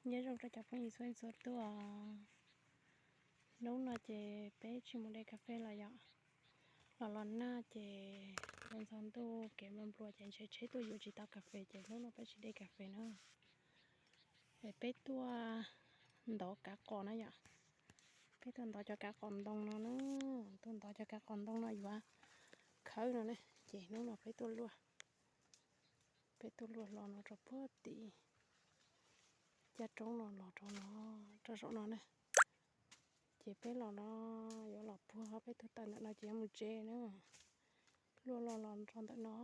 Nyob zoo rau cov phooj ywg txhua txhua tus. Hnub no ces peb tsis mus de kas fes los yom. Los los nag ces los ntxog ntuj kev nplua nplua ces ntshe tsheb tuaj yuav tsis tau kas fes ces hnub no peb tsis de kas fes na. Es peb tuaj ntov kav qos na yom. Peb tuaj ntov cov kav qos ntoo no na. Tuaj ntov cov kav qos ntoo no yuav khawb no ne. Ces hnub no peb tuaj luaj, peb tuaj luaj hlo no rau puag tim caj roob no los rau no, rau saum no ne. Ces peb los no yuav los puag peb tus taws ntawm no ces yuav mus tsev na. Luaj los los rau ntawm no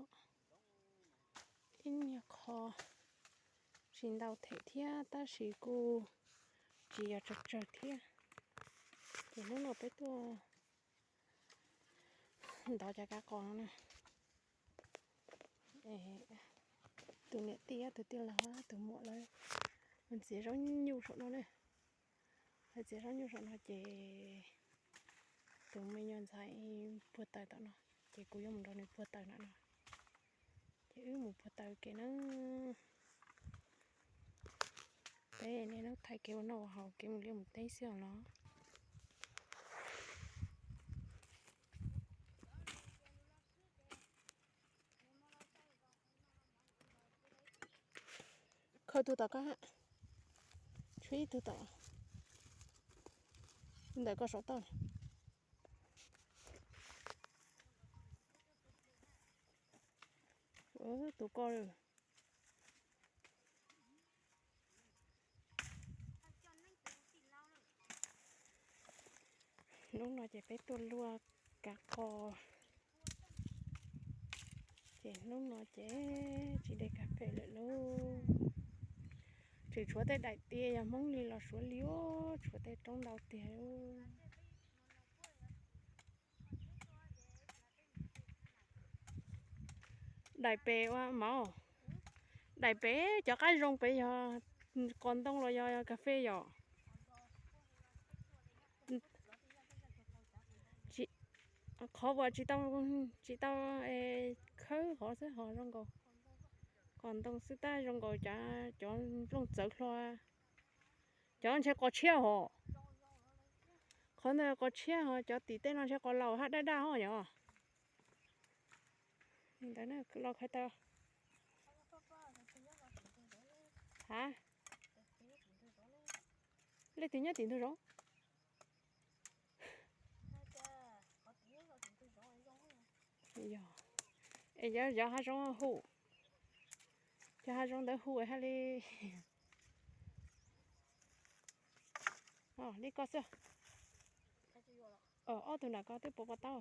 ib nyuag qho tsis ntau them thiab tab sis kuj tsis yog tsawg tsawg thiab. Ces hnub no peb tuaj ntov cov kav qos no na. Tus niam tij, tus tij laug, tus muam lawv ntxias zaub nyuj saum no na. Lawv txiav zaub nyuj saum no ces tus me nyuam ntxhais puag taws tom no, ces kuv yuav mus nrog nws puag taws ntawm no. Ces wb mus puag taws kev na. Peb niaj hnub thaij kev ua noj ua haus, kev mus liaj mus teb xwb os los. Khaws tus tom koj hab. Tshuav ib tug tom ntawm koj saum toj. Tus koj. Hnub no ces peb tuaj luaj kav qos, ces hnub no ces tsis de kas fes lawm lauj. Tseem tshuav tej daim tias yog Hmoob li los suav li, tshuav tej roob ntau tiag. Daim pem ua mov, daim pem cov qab zoo pem yog qos ntoo los yog kas fes yom? Qhov uas tsis tau, tsis tau khawb hov xwb, ho zoo nkaus. Qos ntoo xwb tab zoo nkaus cov nplooj txawv hlo. Cov ntshe qos tshiab hos. Qhov ntawd qos tshiab hos, cov tim tej no ntshe qos laus hab daj daj hos yom. Ntawd los khaws tau. Ha? Leej twg nyob tim ntug zoov? Yog, es yog hav zoov hu, yog hav zoov ntawd hu hab li. Li koj xwb. Ob tug nram ko twb puas pov tau.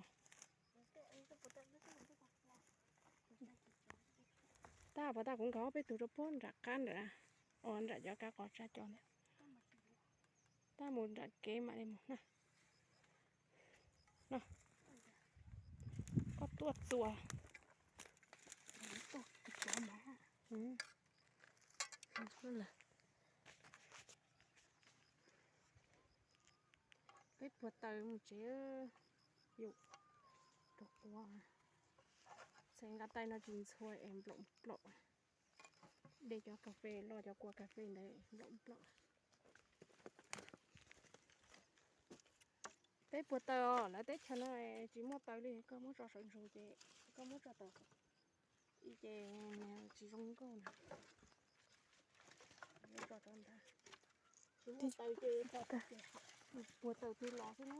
Tab pov tau kuv nkaug ob peb tug rau puag nram qab ntawm na, uas nram cov kav qos tsa cov ntawd. Tab mus nram kev mam li mus na. Koj tuaj txuas. Peb puag taws mus tsev. Yus rau quav, txhais nqa tais no tsis ntxhua es nplaum nplaum. De cov kas fes los cov kua kas fes ntawd nplaum nplaum. Peb puag taws os, lawv teb chaws no tsis muaj taws li, koj muab tso sawv ntsug ces koj muab tso taws. Ib ce tsis zoo nkauj na. Tso rau ntag. Tsis muaj taws ces puag taws twg los xwb na.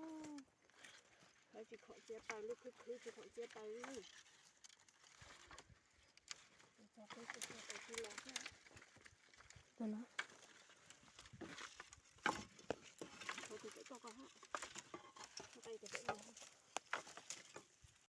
Lawv tsis khoom txiav taws li, khwv khwv tsis khoom txiav taws li. Tsis muaj taws twg los xwb.